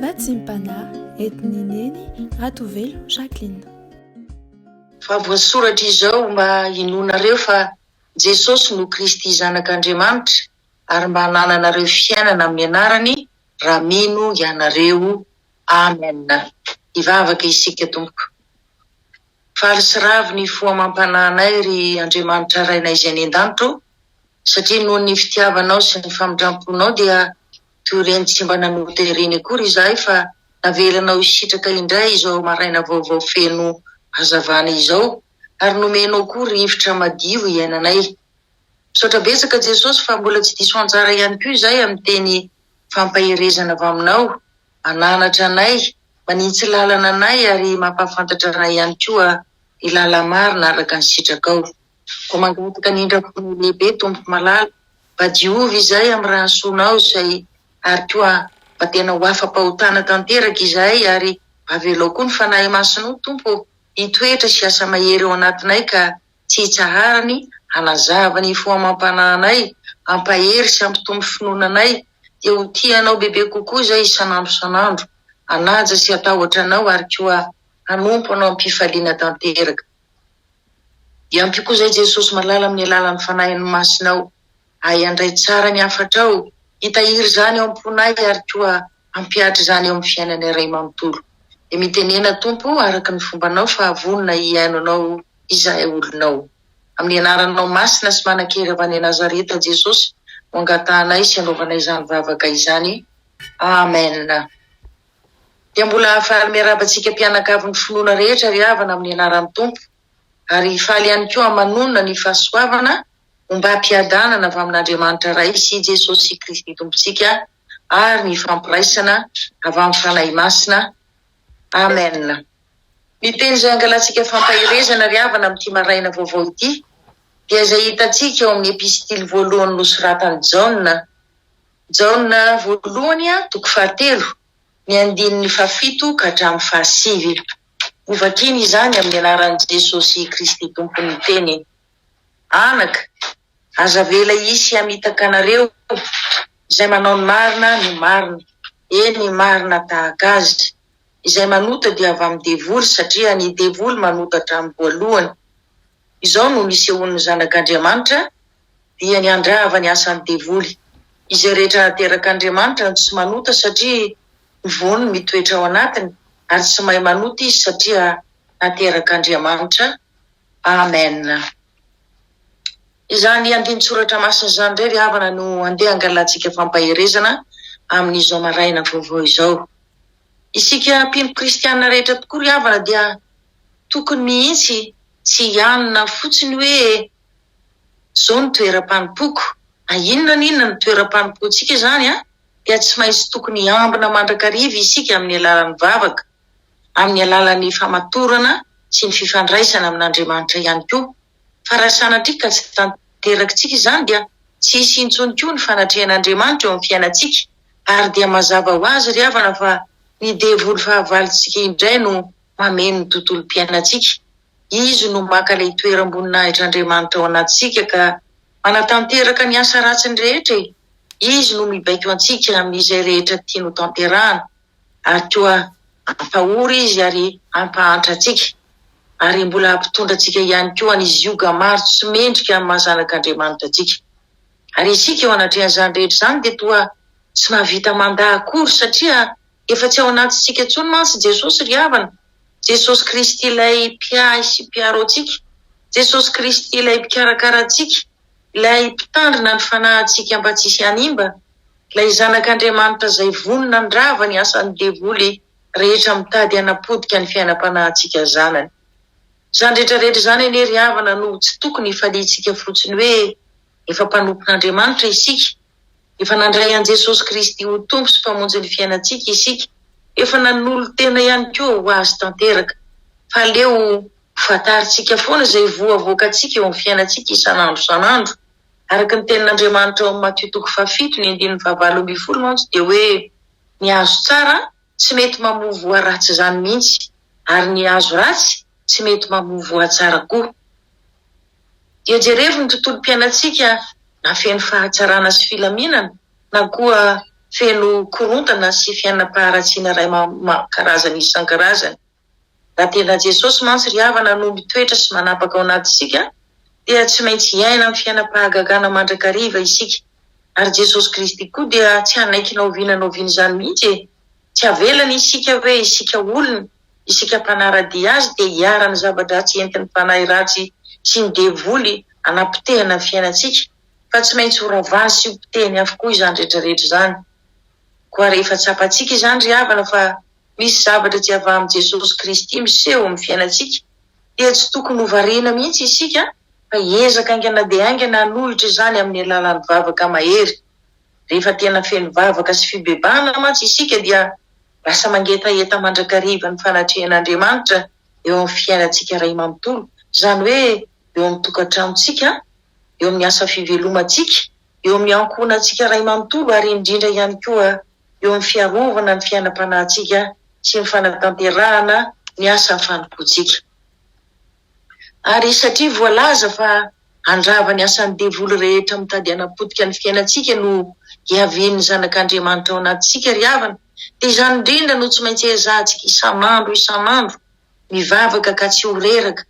Vatsim-panahy entin'i Neny Ratovelo Jacqueline. Fa voasoratra izao mba hinoanareo fa Jesosy no Kristy Zanak'Andriamanitra ary mba hanananareo fiainana amin'ny anarany raha mino ianareo. Amen. Hivavaka isika tompoko. Faly sy ravo ny fo amam-panahinay ry Andriamanitra Rainay izay any an-danitra ô, satria noho ny fitiavanao sy ny famindram-ponao dia toy ireny tsy mba nanota ireny akory izahay fa navelanao hisitraka indray izao maraina vaovao feno hazavana izao ary nomenao koa rivotra madio hiainanay. Misaotra betsaka Jesosy fa mbola tsy diso anjara ihany koa izahay amin'ny teny fampaherezana avy aminao, mananatra anay, manitsy lalana anay ary mampahafantatra anay ihany koa ny lala-marina araka ny sitrakao. Koa mangataka ny indram-ponao lehibe Tompo malala, mba diovy izahay amin'ny rahasoanao izay ary koa mba tena ho afa-pahotana tanteraka izahay ary mba avelao koa ny Fanahy Masinao Tompo ô hitoetra sy hiasa mahery ao anatinay ka tsy hitsaharany hanazava ny fo amam-panahinay, hampahery sy hampitombo finoana anay, dia ho tia Anao bebe kokoa izay isan'andro isan'andro, hanaja sy hatahotra Anao ary koa hanompo Anao am-pifaliana tanteraka. Dia ampio koa izay Jesosy malala amin'ny alalan'ny Fanahiny Masinao, hahay handray tsara ny hafatrao, hitahiry izany ao am-ponay ary koa hampihatra izany eo amin'ny fiainanay iray manontolo. Dia mitenena Tompo araka ny fombanao fa vonona hihaino Anao izahay olonao. Amin'ny anaranao masina sy manan-kery avy any Nazareta Jesosy no angatahanay sy anaovanay izany vavaka izany. Amen. Dia mbola faly miarahaba antsika mpianakavin'ny finoana rehetra ry havana amin'ny anaran'ny Tompo. Ary faly ihany koa manonona ny fahasoavana ombam-piadanana avy amin'Andriamanitra Ray sy Jesosy Kristy Tompontsika ary ny fampiraisana avy amin'ny Fanahy Masina. Amen. Ny teny izay angalantsika fampaherezana ry havana amin'ity maraina vaovao ity dia izay hitantsika ao amin'ny epistily voalohany nosoratan'i Jaona, Jaona voalohany toko fahatelo, ny andininy fahafito ka hatramin'ny fahasivy. Hovakina izany amin'ny anaran'i Jesosy Kristy Tompon'ny Teny. Anaka, aza avela hisy hamitaka anareo, izay manao ny marina no marina, eny marina tahaka azy. Izay manota dia avy amin'ny devoly satria ny devoly manota hatramin'ny voalohany. Izao no nisehoan'ny Zanak'Andriamanitra dia ny handrava ny asan'ny devoly. Izay rehetra naterak'Andriamanitra no tsy manota satria ny voany mitoetra ao anatiny ary tsy mahay manota izy satria naterak'Andriamanitra. Amen. Izany andinin-tsoratra masina izany indray ry havana no andeha hangalantsika fampaherezana amin'izao maraina vaovao izao. Isika mpino kristiana rehetra tokoa ry havana dia tokony mihitsy tsy hianina fotsiny hoe izao ny toeram-panompoako, na inona na inona ny toeram-panompoantsika izany dia tsy maintsy tokony hiambina mandrakariva isika amin'ny alalan'ny vavaka, amin'ny alalan'ny famatorana sy ny fifandraisana amin'Andriamanitra ihany koa. Fa raha sanatria ka tsy tanterakitsika izany dia tsy hisy intsony koa ny fanatrehan'Andriamanitra eo amin'ny fiainantsika ary dia mazava ho azy ry havana fa ny devoly fahavalontsika indray no mameno ny tontolom-piainantsika. Izy no maka ilay toeram-boninahitr'Andriamanitra ao anatintsika ka manatanteraka ny asa ratsiny rehetra e! Izy no mibaiko antsika amin'izay rehetra tiany ho tanterahana. Ary koa hampahory izy ary hampahantra antsika, ary mbola hampitondra antsika ihany koa any zioga maro tsy mendrika amin'ny maha zanak'Andriamanitra antsika. Ary isika eo anatrehan'izany rehetra izany dia toa tsy mahavita mandà akory satria efa tsy ao anatintsika intsony mantsy Jesosy ry havana, Jesosy Kristy ilay mpiahy sy mpiaro antsika, Jesosy Kristy ilay mpikarakara antsika, ilay mpitandrina ny fanahintsika mba tsy hisy hanimba, Ilay Zanak'Andriamanitra izay vonona handrava ny asan'ny devoly rehetra mitady hanapotika ny fiainam-panahintsika zanany. Izany rehetra rehetra izany anie ry havana no tsy tokony hifaliantsika fotsiny hoe efa mpanompon'Andriamanitra isika, efa nandray an'i Jesosy Kristy ho Tompo sy Mpamonjy ny fiainantsika isika, efa nanolo-tena ihany koa ho Azy tanteraka. Fa aleo ho fantarintsika foana izay voa avoakantsika eo amin'ny fiainantsika isan'andro isan'andro. Araka ny tenin'Andriamanitra ao amin'ny Matio toko fahafito ny andininy fahavalo ambinifolo mantsy dia hoe ny hazo tsara tsy mety mamoa voa ratsy izany mihitsy ary ny hazo ratsy tsy mety mamoa voa tsara koa. Dia jerevo ny tontolom-piainantsika na feno fahatsarana sy filaminana na koa. Feno korontana sy fiainam-paharatsiana iray karazany isan-karazany. Raha tena Jesosy mantsy ry havana no mitoetra sy manapaka ao anatintsika dia tsy maintsy hiaina amin'ny fiainam-pahagagana mandrakariva isika. Ary Jesosy Kristy koa dia tsy hanaiky na oviana na oviana izany mihitsy e! Tsy avelany isika hoe isika olony, isika mpanara-dia Azy dia hiharan'ny zava-dratsy entin'ny fanahy ratsy sy ny devoly hanapotehana ny fiainantsika fa tsy maintsy ho ravany sy ho potehiny avokoa izany rehetra rehetra izany. Koa rehefa tsapantsika izany ry havana fa misy zavatra tsy avy amin'i Jesosy Kristy miseho amin'ny fiainantsika dia tsy tokony ho variana mihitsy isika fa hiezaka haingana dia haingana hanohitra izany amin'ny alalan'ny vavaka mahery. Rehefa tena feno vavaka sy fibebahana mantsy isika dia lasa mangetaheta mandrakariva ny fanatrehan'Andriamanitra eo amin'ny fiainantsika iray manontolo, izany hoe eo amin'ny tokantranontsika, eo amin'ny asa fivelomantsika, eo amin'ny ankohonantsika iray manontolo ary indrindra ihany koa eo amin'ny fiarovana ny fiainam-panahintsika sy ny fanatanterahana ny asa fanompoantsika. Ary satria voalaza fa handrava ny asan'ny devoly rehetra mitady hanapotika ny fiainantsika no hiavian'ny Zanak'Andriamanitra ao anatintsika ry havana, dia izany indrindra no tsy maintsy ezahantsika isan'andro isan'andro, mivavaka ka tsy ho reraka,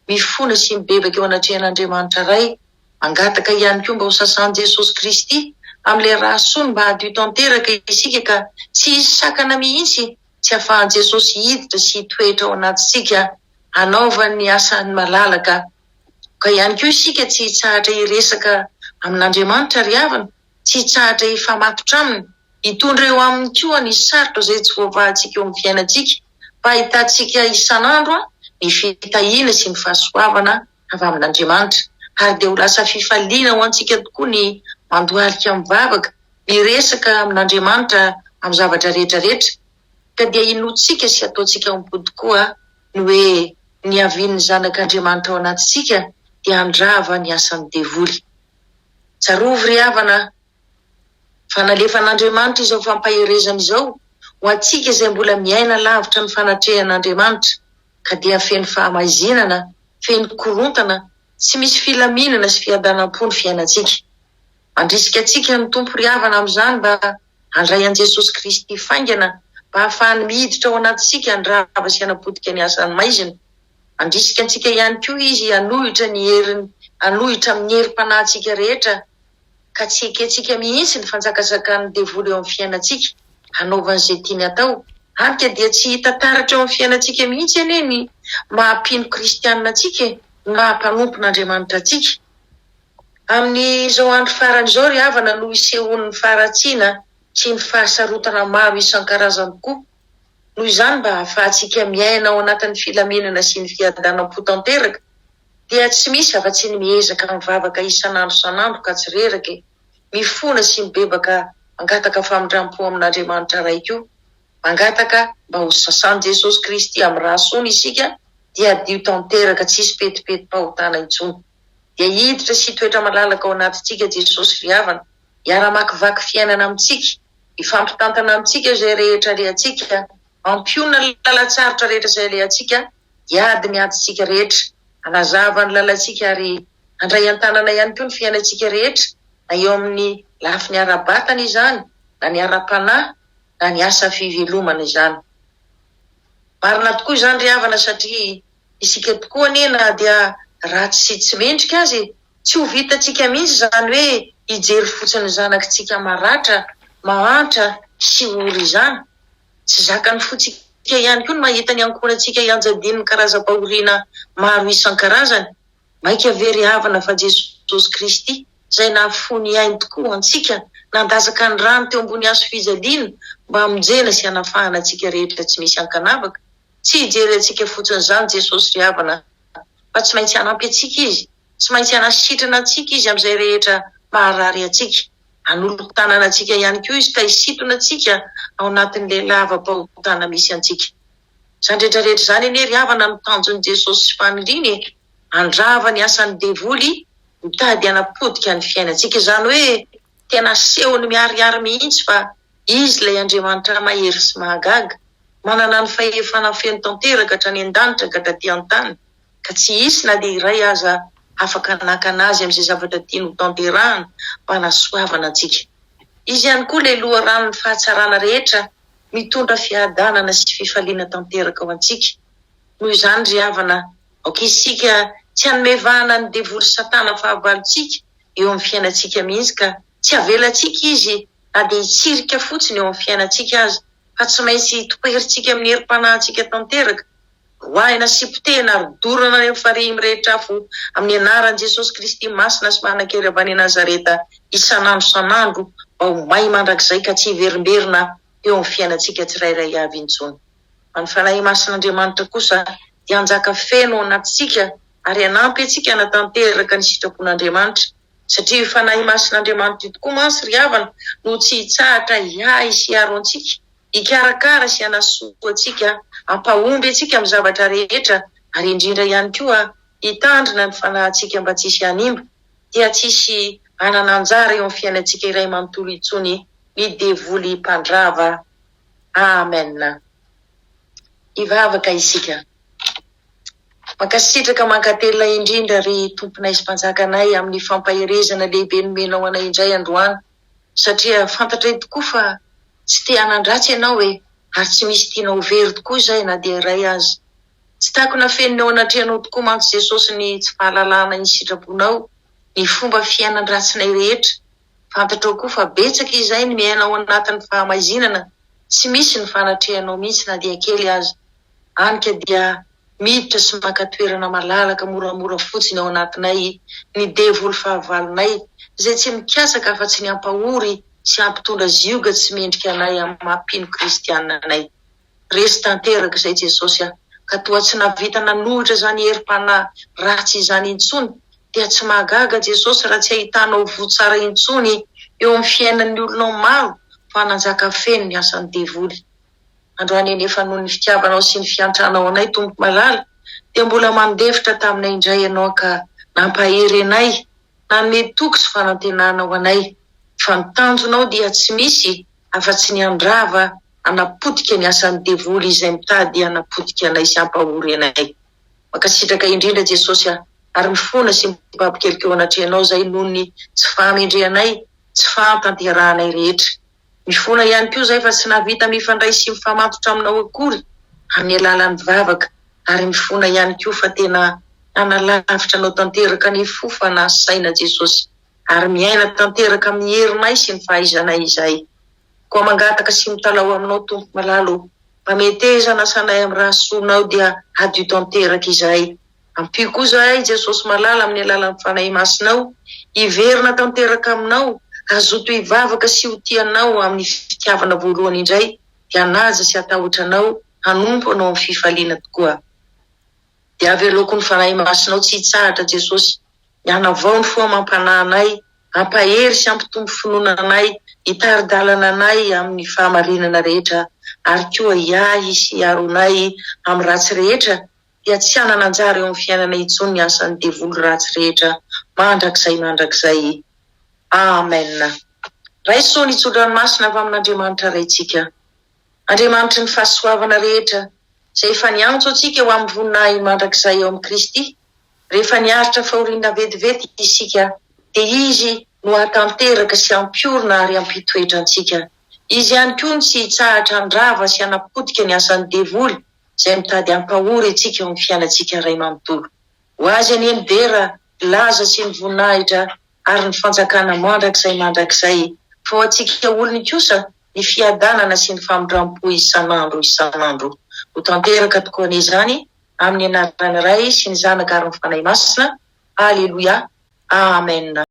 mifona sy mibebaka eo anatrehan'Andriamanitra Ray, mangataka ihany koa mba ho sasan'i Jesosy Kristy amin'ilay rà soany mba hadio tanteraka isika ka tsy hisy sakana mihitsy tsy ahafahan'i Jesosy hiditra sy hitoetra ao anatintsika hanaovany ny asany malalaka. Ka ihany koa isika tsy hitsahatra hiresaka amin'Andriamanitra ry havana, tsy hitsahatra hifamatotra Aminy, hitondra eo Aminy koa ny sarotra izay tsy voavahantsika eo amin'ny fiainantsika, mba hahitantsika isan'andro ny fitahiana sy ny fahasoavana avy amin'Andriamanitra. Ary dia ho lasa fifaliana ho antsika tokoa ny mandohalika mivavaka, miresaka amin'Andriamanitra amin'ny zavatra rehetra rehetra. Ka dia inoantsika sy ataontsika am-po tokoa ny hoe niavian'ny Zanak'Andriamanitra ao anatintsika dia handrava ny asan'ny devoly. Tsarovy ry havana fa nalefan'Andriamanitra izao fampaherezana izao ho antsika izay mbola miaina lavitra ny fanatrehan'Andriamanitra ka dia feno fahamaizinana, feno korontana, tsy misy filaminana sy fiadanam-po ny fiainantsika. Mandrisika antsika ny Tompo ry havana amin'izany mba handray an'i Jesosy Kristy faingana mba hahafahany miditra ao anatintsika handrava sy hanapotika ny asan'ny maizina. Mandrisika antsika ihany koa Izy hanohitra ny heriny hanohitra amin'ny herim-panahintsika rehetra ka tsy ekentsika mihitsy ny fanjakazakan'ny devoly eo amin'ny fiainantsika hanaovany izay tiany atao. Hany ka dia tsy hita taratra eo amin'ny fiainantsika mihitsy anie ny maha mpino kristianina antsika e, ny maha mpanompon'Andriamanitra antsika. Amin'izao andro farany izao ry havana no isehoan'ny faharatsiana sy ny fahasarotana maro isan-karazany tokoa. Noho izany mba hahafahantsika miaina ao anatin'ny filaminana sy ny fiadanam-po tanteraka dia tsy misy afa-tsy ny miezaka mivavaka isan'andro isan'andro ka tsy reraka e! Mifona sy mibebaka mangataka famindram-po amin'Andriamanitra Ray koa. Mangataka mba ho sasan'i Jesosy Kristy amin'ny rà soany isika dia hadio tanteraka tsy hisy petipetim-pahotana intsony. Dia hiditra sy hitoetra malalaka ao anatintsika Jesosy ry havana, hiara-hamakivaky fiainana amintsika, hifampitantana amintsika izay rehetra alehantsika, hampionona ny lalan-tsarotra rehetra izay alehantsika, hiady ny adintsika rehetra, hanazava ny lalantsika ary handray an-tanana ihany koa ny fiainantsika rehetra, na eo amin'ny lafiny ara-batana izany, na ny ara-panahy, na ny asa fivelomana izany. Marina tokoa izany ry havana satria Isika tokoa anie na dia ratsy sy tsy mendrika aza e, tsy ho vitantsika mihitsy izany hoe hijery fotsiny ny zanakitsika maratra, mahantra sy ory izany. Tsy zakan'ny fontsika ihany koa ny mahita ny ankohonantsika ianjadian'ny karazam-pahoriana maro isan-karazany. Mainka ve ry havana fa Jesosy Kristy izay nahafoy ny ainy tokoa ho antsika, nandatsaka ny rany teo ambony hazo fijaliana mba hamonjena sy hanafahana antsika rehetra tsy misy ankanavaka, Tsy hijery antsika fotsiny izany Jesosy ry havana fa tsy maintsy hanampy antsika Izy, tsy maintsy hanasitrana antsika Izy amin'izay rehetra maharary antsika. Hanolo-tanana antsika ihany koa Izy ka hisintona antsika ao anatin'ilay lava-pahotana misy antsika. Izany rehetra rehetra izany anie ry havana no tanjon'i Jesosy sy faniriany e! Handrava ny asan'ny devoly mitady hanapotika ny fiainantsika. Izany hoe tena asehony miharihary mihitsy fa Izy ilay Andriamanitra mahery sy mahagaga, manana ny fahefana feno tanteraka hatrany an-danitra ka taty an-tany, ka tsy hisy na dia iray aza afaka hanakana Azy amin'izay zavatra tiany hotanterahana mba hanasoavana antsika. Izy ihany koa ilay loharanon'ny fahatsarana rehetra, mitondra fiadanana sy fifaliana tanteraka ho antsika. Noho izany ry havana, aoka isika tsy hanome vahana ny devoly satana fahavalontsika eo amin'ny fiainantsika mihitsy ka tsy avelantsika izy na dia hitsirika fotsiny eo amin'ny fiainantsika aza fa tsy maintsy toherintsika amin'ny herim-panahintsika tanteraka Roahina sy potehina ary dorana any amin'ny farihy mirehitra afo amin'ny anaran'i Jesosy Kristy masina sy manan-kery avy any Nazareta isan'andro isan'andro mba ho may mandrakizay ka tsy hiverimberina eo amin'ny fiainantsika tsirairay avy intsony. Fa ny Fanahy Masin'Andriamanitra kosa dia hanjaka feno ao anatintsika ary hanampy antsika hanatanteraka ny sitrapon'Andriamanitra satria io Fanahy Masin'Andriamanitra io tokoa mantsy ry havana no tsy hitsahatra hiahy sy hiaro antsika hikarakara sy hanasoa antsika, hampahomby antsika amin'ny zavatra rehetra ary indrindra ihany koa hitandrina ny fanahintsika mba tsy hisy hanimba, dia tsy hisy hanana anjara eo amin'ny fiainantsika iray manontolo intsony ny devoly mpandrava. Amen. Hivavaka isika. Mankasitraka mankatelina indrindra ry Tomponay sy Mpanjakanay amin'ny fampaherezana lehibe nomenao anay indray androany. Satria fantatray tokoa fa tsy te hanan-dratsy ianao e, ary tsy misy tianao ho very tokoa izay na dia iray aza. Tsy takona fenina eo anatrehanao tokoa mantsy Jesosy ny tsy fahalalana ny sitraponao, ny fomba fiainan-dratsinay rehetra. Fantatrao koa fa betsaka izay ny miaina ao anatin'ny fahamaizinana, tsy misy ny fanatrehanao mihitsy na dia kely aza. Any ka dia miditra sy maka toerana malalaka moramora fotsiny ao anatinay ny devoly fahavalonay izay tsy mikatsaka afa-tsy ny hampahory sy hampitondra zioga tsy mendrika anay amin'ny maha mpino kristiana anay. Resy tanteraka izay Jesosy a! Ka toa tsy nahavita nanohitra izany herim-panahy ratsy izany intsony dia tsy mahagaga Jesosy raha tsy ahitanao voa tsara intsony eo amin'ny fiainan'ny olonao maro fa nanjaka feno ny asan'ny devoly. Androany anefa noho ny fitiavanao sy ny fiantranao anay Tompo malala dia mbola mandefitra taminay indray Ianao ka nampahery anay, nanome toky sy fanantenana ho anay fa ny tanjonao dia tsy misy afa-tsy ny handrava hanapotika ny asan'ny devoly izay mitady hanapotika anay sy hampahory anay. Mankasitraka indrindra Jesosy a! ary mifona sy mibabokelika eo anatrehanao izahay noho ny tsy fahamendrehanay, tsy fahatanterahanay rehetra. Mifona ihany koa izahay fa tsy nahavita mifandray sy mifamatotra aminao akory amin'ny alalan'ny vavaka ary mifona ihany koa fa tena nanalavitra anao tanteraka ny fo fanahy saina Jesosy ary miaina tanteraka amin'ny herinay sy ny fahaizanay izahay. Koa mangataka sy mitalaho aminao Tompo malala o, mba meteza anasanay amin'ny ra soanao dia hadio tanteraka izahay. Ampio koa izahay Jesosy malala amin'ny alalan'ny Fanahy Masinao hiverina tanteraka aminao, hazoto hivavaka sy ho tia Anao amin'ny fitiavana voalohany indray, dia hanaja sy hatahotra Anao, hanompo Anao amin'ny fifaliana tokoa. Dia aveloko ny Fanahy Masinao tsy hitsahatra Jesosy, ny hanavao ny fo amam-panahy anay, hampahery sy hampitombo finoana anay, hitari-dalana anay amin'ny fahamarinana rehetra, ary koa hiahy sy hiaro anay amin'ny ratsy rehetra, dia tsy hanana anjara eo amin'ny fiainana intsony ny asan'ny devoly ratsy rehetra mandrakizay mandrakizay. Amen. Raiso ny tso-dranomasina avy amin'Andriamanitra Raintsika, Andriamanitry ny fahasoavana rehetra, izay efa niantso antsika ho amin'ny voninahiny mandrakizay ao amin'i Kristy. Rehefa niaritra fahoriana vetivety isika, dia Izy no hahatanteraka sy hampiorina ary hampitoetra antsika. Izy ihany koa no tsy hitsahatra handrava sy hanapotika ny asan'ny devoly, izay mitady hampahory antsika eo amin'ny fiainantsika iray manontolo. Ho Azy anie ny dera, ny laza sy ny voninahitra ary ny fanjakana mandrakizay mandrakizay, fa ho antsika olony kosa ny fiadanana sy ny famindram-po isan'andro isan'andro. Ho tanteraka tokoa anie izany amin'ny anaran'ny Ray sy ny Zanaka ary ny Fanahy Masina. Aleloia. Amen.